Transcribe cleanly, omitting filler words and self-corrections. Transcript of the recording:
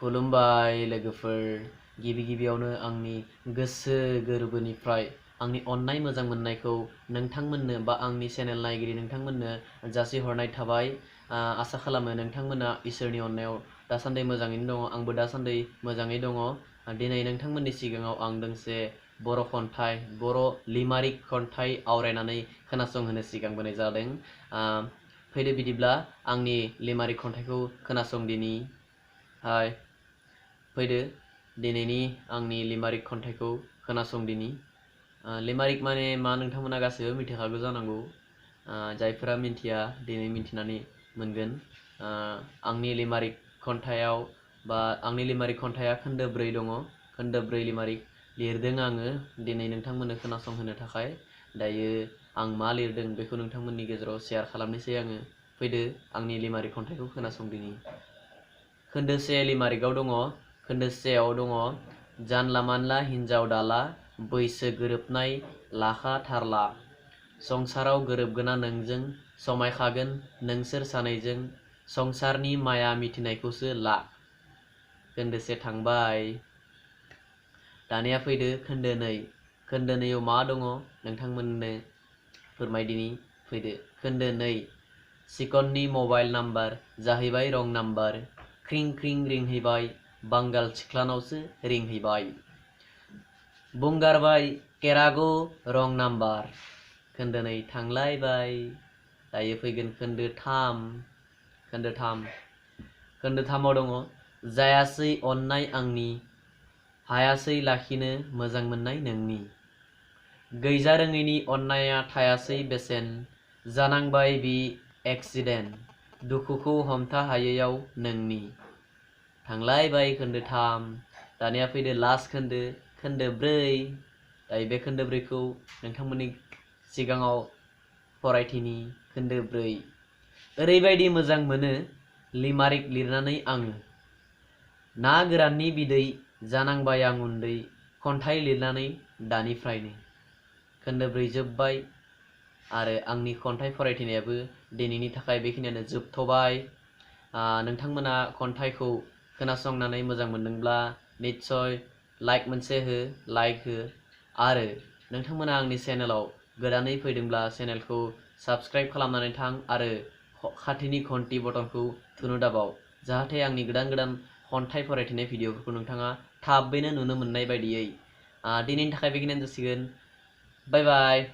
खुलुमबाय लोगोफोर गिबि गिबियावनो आंनि गोसो गोरबोनिफ्राय आंनि अननाय मोजां मोननायखौ नोंथांमोननो बा आंनि चेनेल नायगिरि नोंथांमोननो जासिहरनाय थाबाय आसा खालामो नोंथांमोना इसोरनि अननायाव दासान्दि मोजाङैनो दङ आंबो दासान्दि मोजाङै दङ दिनै नोंथांमोननि सिगाङाव आं दोंसे बर' खन्थाइ बर' लिमारिक खन्थाइ आवरायनानै खोनासंहोनो सिगांबोनाय जादों फैदो बिदिब्ला आंनि लिमारिक खन्थाइखौ खोनासंदिनि हाय फैदो दिनैनि आंनि लिमारिक खन्थाइखौ खोनासंदिनि लिमारिक माने मा नोंथांमोना गासैबो मिथिखागौ जानांगौ जायफोरा मिन्थिया दिनै मिन्थिनानै मोनगोन आंनि लिमारिक खन्थाइयाव बा आंनि लिमारिक खन्थाइया खोन्दो 4 दङ खोन्दो 4 लिमारिक लिरदों आङो दिनै नोंथांमोननो खोनासंहोनो थाखाय दायो आं मा लिरदों बेखौ नोंथांमोननि गेजेराव शेयार खालामनोसै आङो फैदो आंनि लिमारिक खन्थाइखौ खोनासंदिनि खोन्दो 1 लिमारिकआव दङ खोन्दो 1 आव दङ जानला मानला हिन्जाव दाला बैसो गोरोबनाय लाखा थारला संसाराव गोरोबगोना नोंजों समायखागोन नोंसोर सानैजों संसारनि माया मिथिनायखौसो ला खोन्दो 1 थांबाय दानिया फैदो खोन्दो 2 खोन्दो 2 आव मा दङ नोंथांमोननो फोरमायदिनि फैदो खोन्दो 2 चिकननि मबाइल नाम्बार जाहैबाय रं नाम्बार क्रिं क्रिं रिंहैबाय बांगाल सिख्लानावसो रिंहैबाय बुंगारबाय केरागो रं नाम्बार खोन्दो 2 थांलायबाय दायो फैगोन खोन्दो 3 खोन्दो 3 आव दङ जायासै अननाय आंनि हायासै लाखिनो मोजां मोननाय नोंनि गैजा रोङैनि अननाया थायासै बेसेन जानांबाय बि एक्सिडेन्ट दुखुखौ हमथा हायैयाव नोंनि थांलायबाय खोन्दो 3 दानिया फैदो लास्ट खोन्दो 4 दायो बे खोन्दो 4 खौ नोंथांमोननि सिगाङाव फरायथिनि खोन्दो 4 ओरैबायदि मोजां मोनो लिमारिक लिरनानै आङो ना गोराननि बिदै जानांबाय आं उन्दै खन्थाइ लिरनानै दानिफ्रायनो खोन्दो 4 जोब्बाय आरो आंनि खन्थाइ फरायथिनायाबो दिनैनि थाखाय बेखिनियानो जोबथ'बाय नोंथांमोना खन्थाइखौ खोनासंनानै मोजां मोनदोंब्ला निश्चय लाइक मोनसे हो आरो नोंथांमोना आंनि चेनेलाव गोदानै फैदोंब्ला चेनेलखौ साबस्क्राइब खालामनानै थां आरो खाथिनि घन्टी बटनखौ थुनो दाबाव जाहाथे आंनि गोदान गोदान खन्थाइ फरायथिनाय भिडिअफोरखौ नोंथाङा थाबैनो नुनो मोननाय बायदियै दिनैनि थाखाय बेखिनियानो जासिगोन बाय बाय